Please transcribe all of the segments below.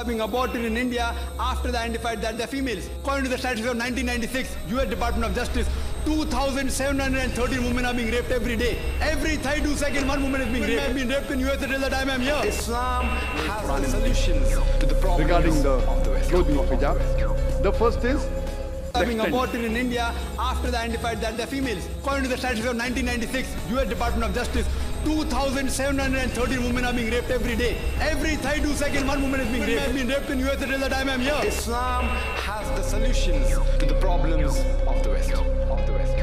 Being aborted in India after they identified that they're females. According to the statistics of 1996, US Department of Justice, 2,713 women are being raped every day. Every 32 seconds, one woman is being raped. I've been raped in US until the time I'm here. Islam has the solutions to the problems regarding the of the West. Clothing of hijab. The first is Are being aborted in India after they identified that they're females. According to the statistics of 1996, US Department of Justice, 2,713 women are being raped every day. Every 32 seconds, one woman is being raped. I've been raped in US until the time I'm here. Islam has the solutions to the problems of the West. Of the West.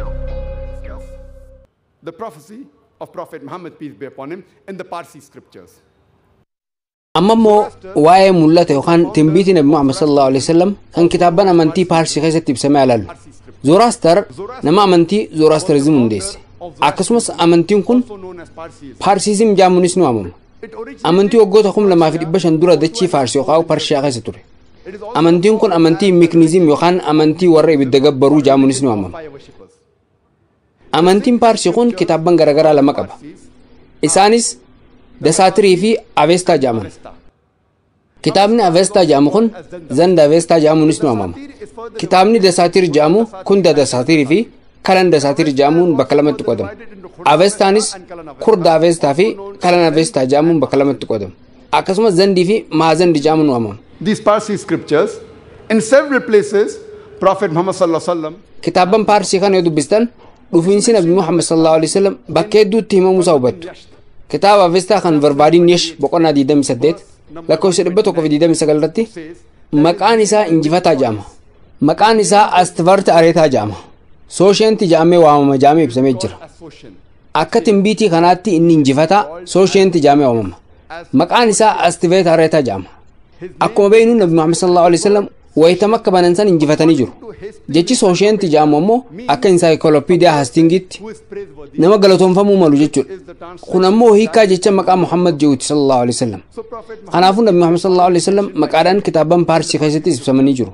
The prophecy of Prophet Muhammad, peace be upon him, in the Parsi scriptures. Amma immoo waa'ee mul'ata yookaan timbiitii Nabi Muhammad sallallahu alaihi wasallam kan kitaabban amantii Paarsii keessatti ibsamee ilaallu. Zooraastar nama amantii Zoorastarizim hundeesse. Akkasumas amantiin kun Also known as Parsiism. Paarsiizim jedhamuunis ni waamama. Amantii waggoota 2500 dura dachii Faarsii yookaan Parshiyaa keessa ture. Amantiin kun amantii Miknizim yookaan amantii warra ibidda gabbaruu jedhamuunis ni waamama. Fire worshippers. Amantiin Paarsii kun kitaabban garaagaraa lama qaba. Isaanis Dasaatirii fi Avestaa jedhaman. Kitaabni Avestaa jedhamu kun Zanda Avestaa jedhamuunis ni waamama. Kitaabni Dasaatir jedhamu Kunda Dasaatirii fi Kalan Dasaatir jedhamuun bakka lamatti qoodama. Avestaanis Kurda Avestaa fi Kalan Avestaa jedhamuun bakka lamatti qoodama. Akkasumas Zandii fi Maazandi jedhamuun waamama. These Parsi scriptures, in several places, Prophet Muhammad sallallahu alaihi wasallam Kitaabban Paarsii kana yoo dubbistan, dhufiinsi Nabi Muhammad sallallahu alaihi wasallam bakka hedduutti himamuu isaa hubattu. Kitaaba Avestaa kan Farvaardiin Yesh boqonnaa 28 lakkoofsa 129 irratti maqaan isaa injifataa jedhama. Maqaan isaa Astivart Areetaa jedhama. Soosheenti jedhamee waamama jedhamee ibsamee jira. As Soshen. Akka timbiitii kanaatti inni injifataa Soosheenti jedhamee waamama. Maqaan isaa Astiveet Areetaa jedhama. Akkuma beeknu, Nabi Muhammad sallallahu alaihi wasallam wayitama akka banan san injifatanii jiru. Jechi Soosheenti jedhamu ammoo akka Insaayikiloopiidiyaa Haastingitti Who is praiseworthy nama galatoonfamuu malu jechuudha. Is the translation. Kun ammoo hiikaa jecha maqaa Muhammad jedhuuti sallallahu alaihi wasallam. So Prophet Muhammad Kanaafuu Nabi Muhammad sallallahu alaihi wasallam maqaadhaan kitaabban Paarsii keessatti ibsamanii jiru.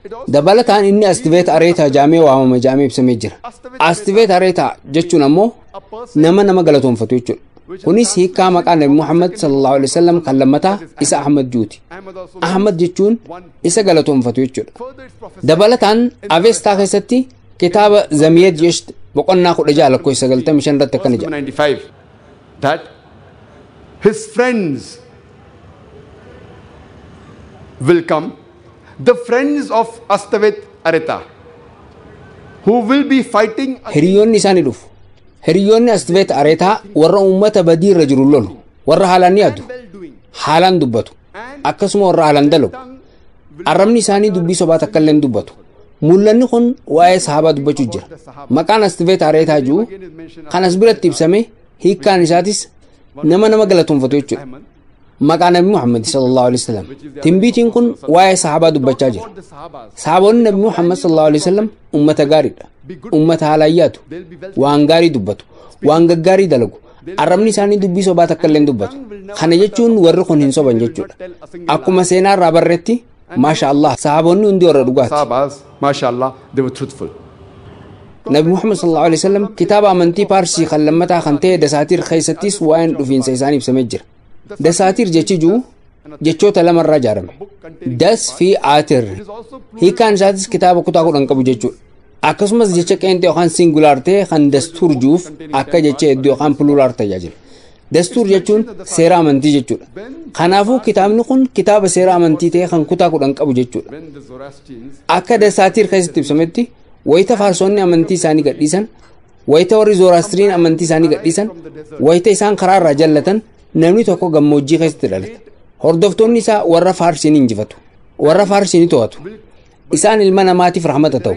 It also Dabalataan inni Astiveet Areetaa jedhamee waamama jedhamee ibsamee jira. Astiveet Areetaa jechuun ammoo nama nama galatoonfatu jechuudha. Kunis hiikaa maqaa Nabi Muhammad sallallahu alaihi wasallam kan lammataa isa Ahmad juuti. Ahmad also Ahmad jechuun isa galatoonfatu jechuudha. Further, it's prophesied Dabalataan Avestaa keessatti kitaaba Zamiyet Yesht boqonnaa 16 lakkoofsa 95 irratti akkana jedha. 95 that his friends will come, the friends of Astavet Areta, who will be fighting Hiriyoonni isaa ni dhufu. Hiriyoonni Astiveet Areetaa warra uummata badii irra jiru lolu, warra haalaan ni yaadu, well doing haalaan dubbatu, akkasuma warra haalaan dalagu. Arrabni isaanii dubbii sobaa takka illee hin dubbatu. Mul'anni kun waa'ee sahabaa dubbachuu jira. Maqaan Astiveet Areetaa jiru kan as biratti ibsame hiikkaan isaatis nama nama galatoonfatu jechuudha. Maqaa Nabi Muhammad sallallahu alaihi wasallam. Timbiitiin kun waa'ee sahabaa dubbachaa jira. The Sahabas. Sahaboonni Nabi Muhammad sallallahu alaihi wasallam ummata gaariidha. Ummata haalaan yaadu. Waan gaarii dubbatu. Waan gaggaarii dalagu. Arrabni isaanii dubbii sobaa takka illee hin dubbatu. Kana jechuun warri kun hin soban jechuudha. Akkuma seenaa irraa barreetti, maasha Allah, sahaboonni hundi warra dhugaati. Sahabas, mashallah, they were truthful. Nabi Muhammad sallallahu alaihi wasallam kitaaba amantii Paarsii kan lammataa kan ta'e Dasaatir keessattis waa'een dhufiinsa isaanii ibsamee jira. Dasaatir jechi jiru jechoota lamarraa ijaarame. Das fi Aatir. Hiikaan isaatis kitaaba kutaa 10 qabu jechuudha. Akkasumas jecha qeenxee yookaan singular ta'e kan dastuur juuf akka jecha hedduu yookaan plural tajaajila. Dastuur jechuun seera amantii jechuudha. Kanaafuu kitaabni kun kitaaba seera amantii ta'e kan kutaa 10 qabu jechuudha. When the Zoroastrians Akka Dasaatir keessatti ibsametti, wayita Faarsonni amantii isaanii gadhiisan, wayita warri Zooraastiriin amantii isaanii gadhiisan, wayita isaan karaa irraa jallatan, namni tokko gammoojjii keessatti dhalata. Hordoftoonni isaa warra Faarsiin injifatu. Warra Faarsiin ni to'atu. Isaan ilma namaatiif rahmata ta'u.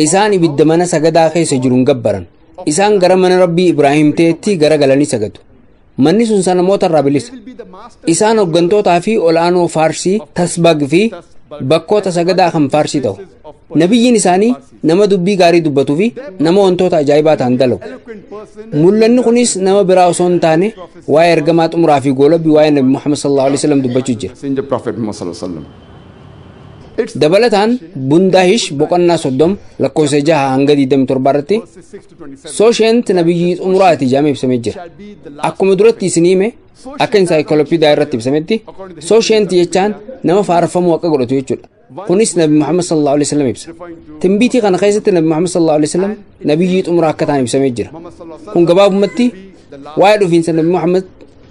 Isaan ibidda mana sagadaa keessa jiru hin gabbaran. Isaan gara mana Rabbii Ibraahim ta'etti gara galanii sagadu. Manni sun sanamoota irraa bilisa. Will be the master Isaan hoggantootaa fi ol'aanoo Faarsii, Tasbag fi bakkoota sagadaa kan Faarsii ta'u. Nabiyyiin isaanii nama dubbii gaarii dubbatuu fi nama wantoota ajaa'ibaa ta'an dalagu. Eloquent person. Mul'anni kunis nama biraa osoo hin taane waa'ee ergamaa xumuraa fi goolabbii waa'ee Nabi Muhammad sallallahu alaihi wasallam dubbachuu jira. Messenger Prophet Muhammad sallallahu alaihi wasallam. It's Dabalataan Bundaahish boqonnaa 30 lakkoofsa 6 hanga 27 irratti verses 6 to 27 Soosheent nabiyyii xumuraati jedhamee ibsamee jira. Shall be the last Akkuma duratti isin hime, Akka insaayikilopiidiyaa irratti ibsametti soosheent jechaan nama faarfamuu akka godhatu jechuudha. Kunis Nabi Muhammad sallallahu alaihi wasallam ibsa. Timbiitii kana keessatti Nabi Muhammad sallallahu alaihi wasallam nabiyyii xumuraa akka ta'an ibsamee jira. Kun gabaabumatti waa'ee dhufiinsa Nabi Muhammad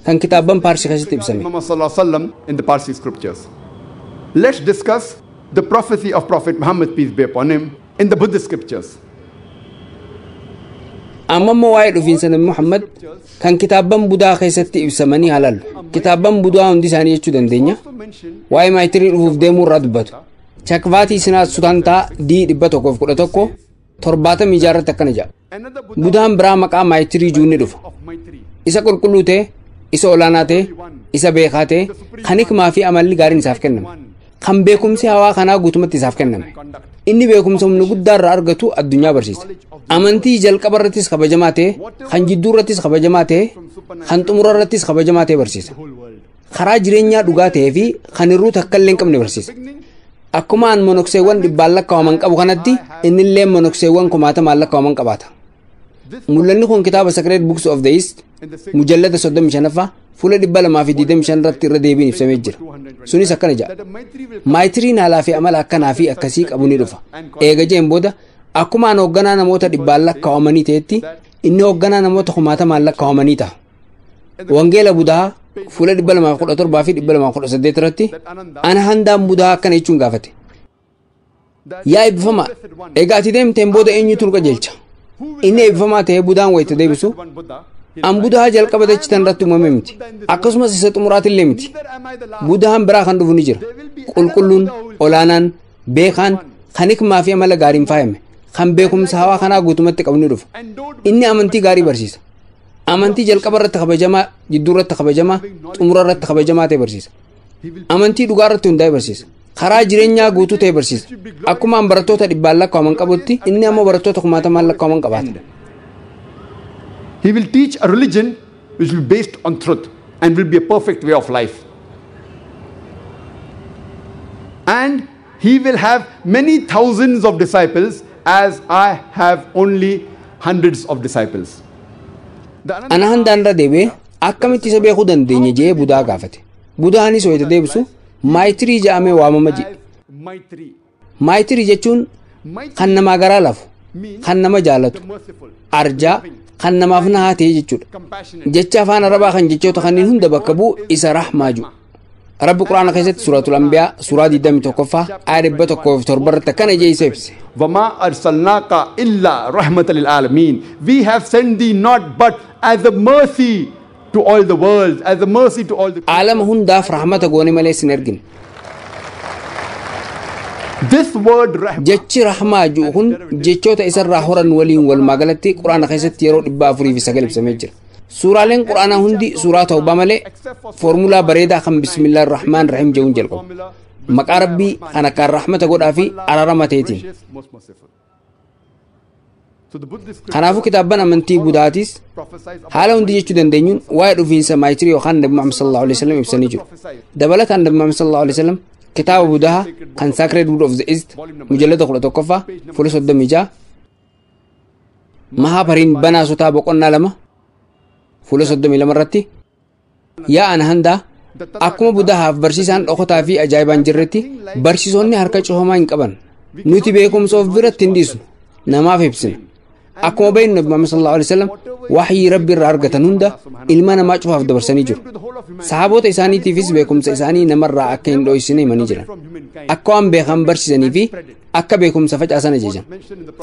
kan kitaabban Paarsii keessatti ibsame. Muhammad sallallahu alaihi wasallam in the Parsi scriptures. Let's discuss the prophecy of Prophet Muhammad, peace be upon him, in the Buddhist scriptures. Amma immoo waa'ee dhufiinsa Nabi Muhammad kan kitaabban Budaa keessatti ibsamanii halaallu. Kitaabban Budaa hundi isaanii jechuu dandeenya. Waa'ee maayitirii dhufuuf deemuu irraa dubbatu. Chakvaatii Sinaat Sutantaa D 111 76 irratti akkana jedha. Budaan biraa maqaa maayitirii juun ni dhufa. Isa qulqulluu ta'e, isa olaanaa ta'e, isa beekaa ta'e, kan hikmaa fi amalli gaariin isaaf kenname. Kan beekumsi hawaa kanaa guutumatti isaaf kenname. Inni beekumsa humna guddaa irraa argatu addunyaa barsiisa. Amantii jalqaba irrattis kabajamaa ta'e, kan jidduu irrattis kabajamaa ta'e, kan xumura irrattis kabajamaa ta'e barsiisa. Karaa jireenyaa dhugaa ta'ee fi kan hirruu takka illee hin qabne barsiisa. Akkuma an monokseewwan dhibbaan lakkaa'aman qabu kanatti innillee monokseewwan kumaatamaan lakkaa'aman qabaata. Mul'anni kun kitaaba Sacred Books of the East mujallada 35ffaa fuula 225 irratti irra deebiin ibsamee jira. Sunis akkana jedha. Maayitiriin haalaa fi amala akkanaa fi akkasii qabu ni dhufa. Eega jeen booda akkuma an hoogganaa namoota dhibbaan lakkaa'amanii ta'etti inni hoogganaa namoota kumaatamaan lakkaa'amanii ta'a. Wangeela Budaa fuula 217 fi 218 irratti ana handaan Budaa akkana jechuun gaafate. Yaa eebbifamaa, egaa ati deemteen booda eenyutu nu qajeelcha? Inni eebbifamaa ta'ee Budaan wayita deebisu, an Budaa jalqaba dachitan irratti uumame miti. Akkasumas isa xumuraatillee miti. Budaan biraa kan dhufu ni jira. Qulqulluun, olaanaan, beekaan, kan hikmaa fi amala gaariin faayame, kan beekumsa hawaa kanaa guutumatti qabu ni dhufa. Inni amantii gaarii barsiisa. Amantii jalqaba irratti kabajamaa, jidduu irratti kabajamaa, xumura irratti kabajamaa ta'e barsiisa. Amantii dhugaa irratti hundaa'e barsiisa. Karaa jireenyaa guutuu ta'e barsiisa. Akkuma an barattoota dhibbaan lakkaa'aman qabutti inni ammoo barattoota kumaatamaan lakkaa'aman qabaata. He will teach a religion which will be based on truth and will be a perfect way of life. And he will have many thousands of disciples, as I have only hundreds of disciples. Ana handaan irra deebi'ee akkamitti isa beekuu dandeenya jee Budaa gaafate. Budaanis wayita deebisu maayitirii jedhamee waamama jedhe. Maayitirii jechuun kan namaa garaa lafu, kan nama jaalatu, arjaa, kan namaaf nahaa ta'e jechuudha. Jecha afaan Arabaa kan jechoota kanneen hunda bakka bu'u isa rahmaa jiru. Rabbi Quraana keessatti suuratul Anbiyaa suuraa 21ffaa aaya 107 irratti akkana jee isa ibse. وَمَا أَرْسَلْنَاكَ إِلَّا رَحْمَةً لِلْعَالَمِينَ. We have sent thee not but as a mercy to all the world, as a mercy to all the Aalama hundaaf rahmata goone malee sin ergine. This word rahma, Jechi rahmaa ji'u kun jechoota isarraa horan waliin walumaa galatti Quraana keessatti yeroo 409 ibsamee jira. Suuraaleen Quraanaa hundi suuraa Tawbaa malee foormulaa bareedaa kan Bismillahir Rahmaan Rahiim jedhuun jalqabu. Maqaa Rabbii kan akkaan rahmata godhaa fi araarama ta'eetiin. Kanaafuu kitaabban amantii Budaatis haala hundi jechuu dandeenyuun waa'ee dhufiinsa maayitirii yookaan Nabi Muhammad sallallahu alaihi wasallam ibsanii jiru. Dabalataan Nabi Muhammad sallallahu alaihi wasallam kitaaba Budaa kan Sacred Book of the East mujallada 11ffaa fuula 36 Mahaa Banaa Sutaa boqonnaa 2 fuula 32 irratti yaa ana handaa akkuma Budahaaf barsiisaan dhokotaa fi ajaa'ibaan jirretti barsiisonni harka cufamaa hin qaban. Nuti beekumsa of biratti hin dhiisnu, namaaf ibsina. Akkuma beeknu Nabi Muhammad sallallahu alaihi wasallam waxyii Rabbi irraa argatan hunda ilma namaa cufaaf dabarsanii jiru. Sahaboota isaaniitiifis beekumsa isaanii namarraa akka hin dho'isine himanii jiran. Akka waan beekan barsiisanii fi akka beekumsa facaasan ajajan.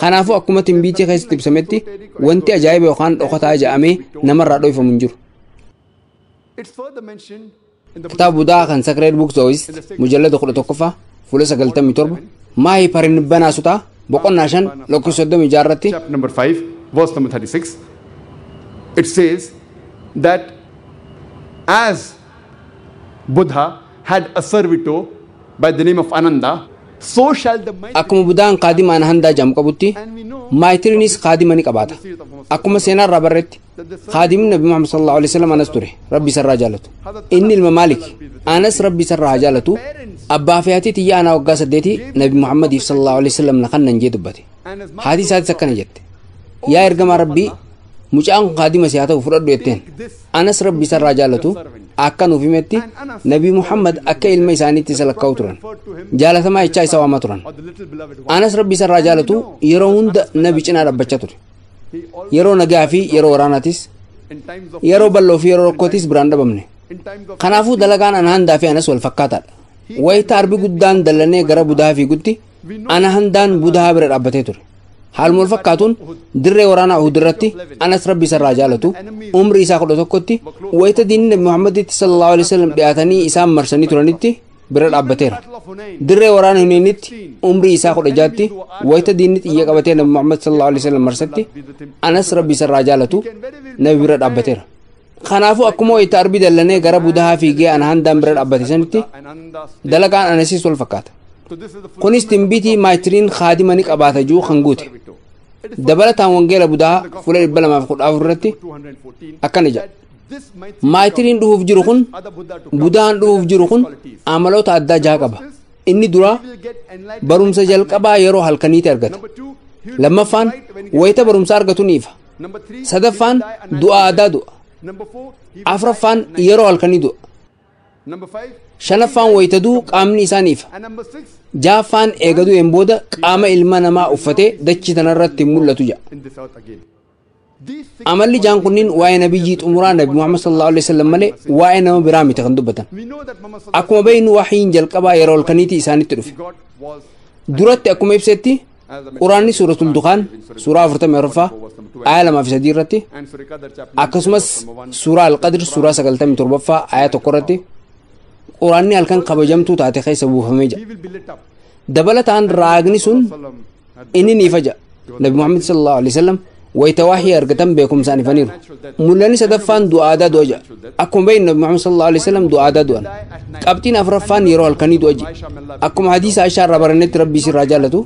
Kanaafuu akkuma timbiitii keessatti ibsametti wanti ajaa'iba yookaan dhokataa jedhamee namarraa dho'ifamu hin jiru. Kitaaba Budaa kan Sacred Books of East mujallada 11ffaa fuula 97 Maahii Parinibbanaa Sutaa boqonnaa 5 lakkoofsa 36 irratti chapter number 5 verse number 36, it says that as Buddha had a servitor by the name of Ananda, so shall the mighty akkuma Budaan kaadima ana handaa jedhamu qabutti maayitiriinis kaadima ni qabaata. Akkuma seenaa irraa barreetti kaadimni Nabi Muhammad sallallahu alaihi wasallam Anas ture, Rabbi isarraa jaalatu. Inni ilma Maalik, Anas Rabbi isarraa haa jaalatu, abbaa fi haati tiyya anaa waggaa 8 Nabi Muhammadiif sallallahu alaihi wasallam na kannan jee dubbate. Haati isaatis akkana jette. Yaa ergamaa Rabbii, Mucaan kun kaadima si haa ta'u fudhadhu jetteen. Anas Rabbi isarraa jaalatu akka nuuf himetti Nabi Muhammad akka ilma isaaniitti isa lakkaa'u turan. Jaalatamaa jechaa isa waamaa turan. Anas Rabbi isarraa jaalatu yeroo hunda Nabi cinaa dhaabbachaa ture. Yeroo nagaa fi yeroo waraanaatis, yeroo bal'oo fi yeroo rakkootis biraan dhabamne. Kanaafuu dalagaan ana handaa fi Anas wal fakkaataadha. Wayita arbi guddaan dallanee gara Budaa fiigutti ana handaan Budaa bira dhaabbatee ture. Haaluma wal fakkaatuun dirree waraanaa Uhud irratti Anas Rabbi isarraa jaalatu umrii isaa 11tti wayita diinni Nabi Muhammaditti sallallahu alaihi wasallam dhiyaatanii isaan marsanii turanitti bira dhaabbateera. Dirree waraana Huneenitti umrii isaa 16tti wayita diinni xiyya qabatee Nabi Muhammad sallallahu alaihi wasallam marsatti Anas Rabbi isarraa jaalatu Nabi bira dhaabbateera. Kanaafuu akkuma wayita arbi dallanee gara Budahaa fiigee ana handaan bira dhaabbate sanitti dalagaan Anasis wal fakkaata. Kunis timbiitii maayitiriin kaadima ni qabaata jiru kan guute. Dabalataan wangeela Budaa fuula 214 irratti akkana jedha. Maayitiriin dhufuuf jiru kun Budaan dhufuuf jiru kun amaloota addaa jaha qaba. Inni duraa barumsa jalqabaa yeroo halkaniitti argata. Lammaffaan wayita barumsa argatu ni ifa. Sadaffaan du'a aadaa du'a. Afraffaan yeroo halkanii du'a. Shanaffaan wayita du'u qaamni isaa ni ifa. Jahaffaan eega du'een booda qaama ilma namaa uffatee dachii tanarratti mul'atu jedha. Amalli jaan kunniin waa'ee nabiyyii xumuraa Nabi Muhammad sallallahu alaihi wasallam malee waa'ee nama biraa miti kan dubbatan. Akkuma beeknu wahiin jalqabaa yeroo halkaniitti isaanitti dhufe. Duratti akkuma ibsetti Quraanni suuratul Dukhaan suuraa 44 aaya 2 fi 3 irratti akkasumas suuraa Al-Qadr suuraa 97 aaya 1 irratti Quraanni halkan kabajamtuu taate keessa buufamee jira. Dabalataan raagni sun inni ni ifa jedha. Nabi Muhammad sallallahu alaihi wasallam wayita wahii argatan beekumsaan ifaniiru. Mul'anni sadaffaan du'a aadaa du'a jedha. Akkuma beeknu Nabi Muhammad sallallahu alaihi wasallam du'a aadaa du'an. Qabxiin afuraffaan yeroo halkanii du'a jedha. Akkuma hadiisa Aishaa irraa barannetti Rabbi isirraa jaallatu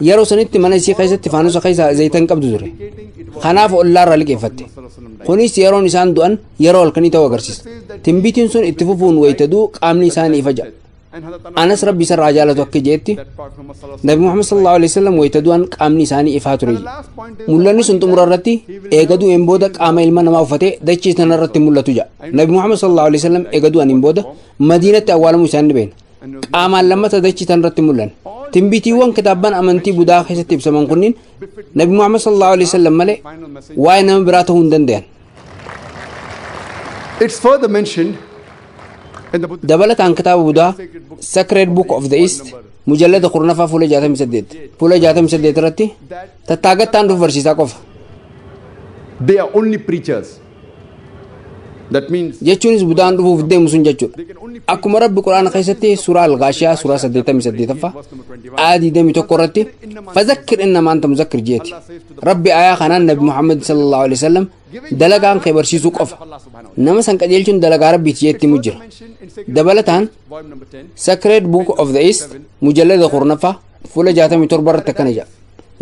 yeroo sanitti mana isii keessatti faanusa keessa zayitan qabdu ture. Kanaaf ollaa irraa liqeeffatte. Kunis yeroon isaan du'an yeroo halkanii ta'uu agarsiisa. Timbiitiin sun itti fufuun wayita du'u qaamni isaanii ifa jedha. Anas Rabbi isarraa jaalatu akka jeetti Nabi Muhammad sallallahu alaihi wasallam wayita du'an qaamni isaanii ifaa ture. Mul'anni sun xumura irratti eega du'een booda qaama ilma namaa uffatee dachii sanarratti mul'atu jedha. Nabi Muhammad sallallahu alaihi wasallam eega du'aniin booda Madiinatti awwaalamuu isaanii ni beekna. Qaamaan lammata dachii tanarratti mul'an. Timbiitiiwwan kitaabban amantii Budaa keessatti ibsaman kunniin Nabi Muhammad sallallahu alaihi wasallam malee waa'ee nama biraa ta'uu hin danda'an. It's further mentioned in the Buddha Dabalataan kitaaba Budaa Sacred Book of the East mujallada 10ffaa fuula 68 fuula 68 irratti tattaagattaan dhufu barsiisaa qofa. They are only preachers. That means jechuunis Budaan dhufuuf deemu sun jechuudha. Akkuma Rabbi Quraana keessatti suuraa Al-Ghaashiyaa suuraa 88ffaa aaya 21 irratti fazakkir innamaa anta muzakkir jeeti. Rabbi aayaa kanaan Nabi Muhammad sallallahu alaihi wasallam dalagaan kee barsiisuu qofa. Nama san qajeelchuun dalagaa Rabbiiti jeetti himu jira. Dabalataan Sacred Book of the East mujallada 10ffaa fuula 67 irratti akkana jedha.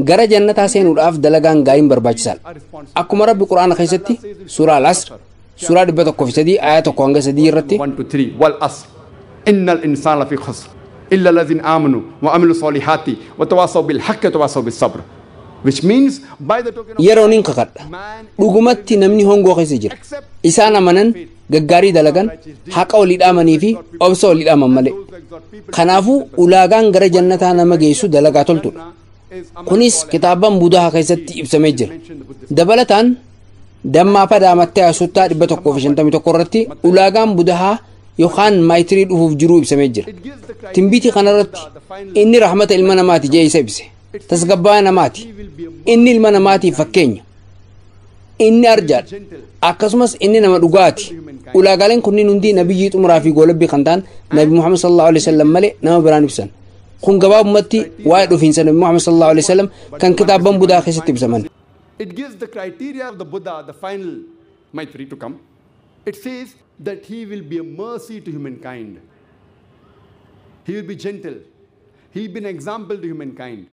Gara jannataa seenuudhaaf dalagaan gaariin barbaachisaadha. Akkuma Rabbi Quraana keessatti suuraa Al-Asr suuraa 103 aaya 1 hanga 3 irratti 1 to 3 wal asr innal insana lafi khusr illa allazina amanu wa amilu salihati wa tawasaw bil haqqi wa tawasaw bis sabr, which means by the token of yeroo nin kakadha dhugumatti namni hongoo keessa jira. Isaan amanan gaggaarii dalagan haqa walii dhaamanii fi obsa walii dhaaman malee. Kanaafuu ulaagaan gara jannataa nama geessu dalagaa toltudha. Kunis kitaaban Budaa keessatti ibsamee jira. Dabalataan Dammaa Padaamattee Asuttaa 151 irratti ulaagaan Budahaa yookaan maayitirii dhufuuf jiruu ibsamee jira. Timbiitii kanarratti inni rahmata ilma namaati jee isa ibse. Tasgabbaa namaati. Inni ilma namaatiif fakkeenya. Inni arjaadha. Akkasumas inni nama dhugaati. Ulaagaaleen kunniin hundi nabiyyii xumuraa fi goolabbii kan ta'an Nabi Muhammad sallallahu alaihi wasallam malee nama biraan ibsan. Kun gabaabumatti waa'ee dhufiinsa Nabi Muhammad sallallahu alaihi wasallam kan kitaabban Budaa keessatti ibsaman. It gives the criteria of the Buddha, the final Maitri to come. It says that he will be a mercy to humankind. He will be gentle. He will be an example to humankind.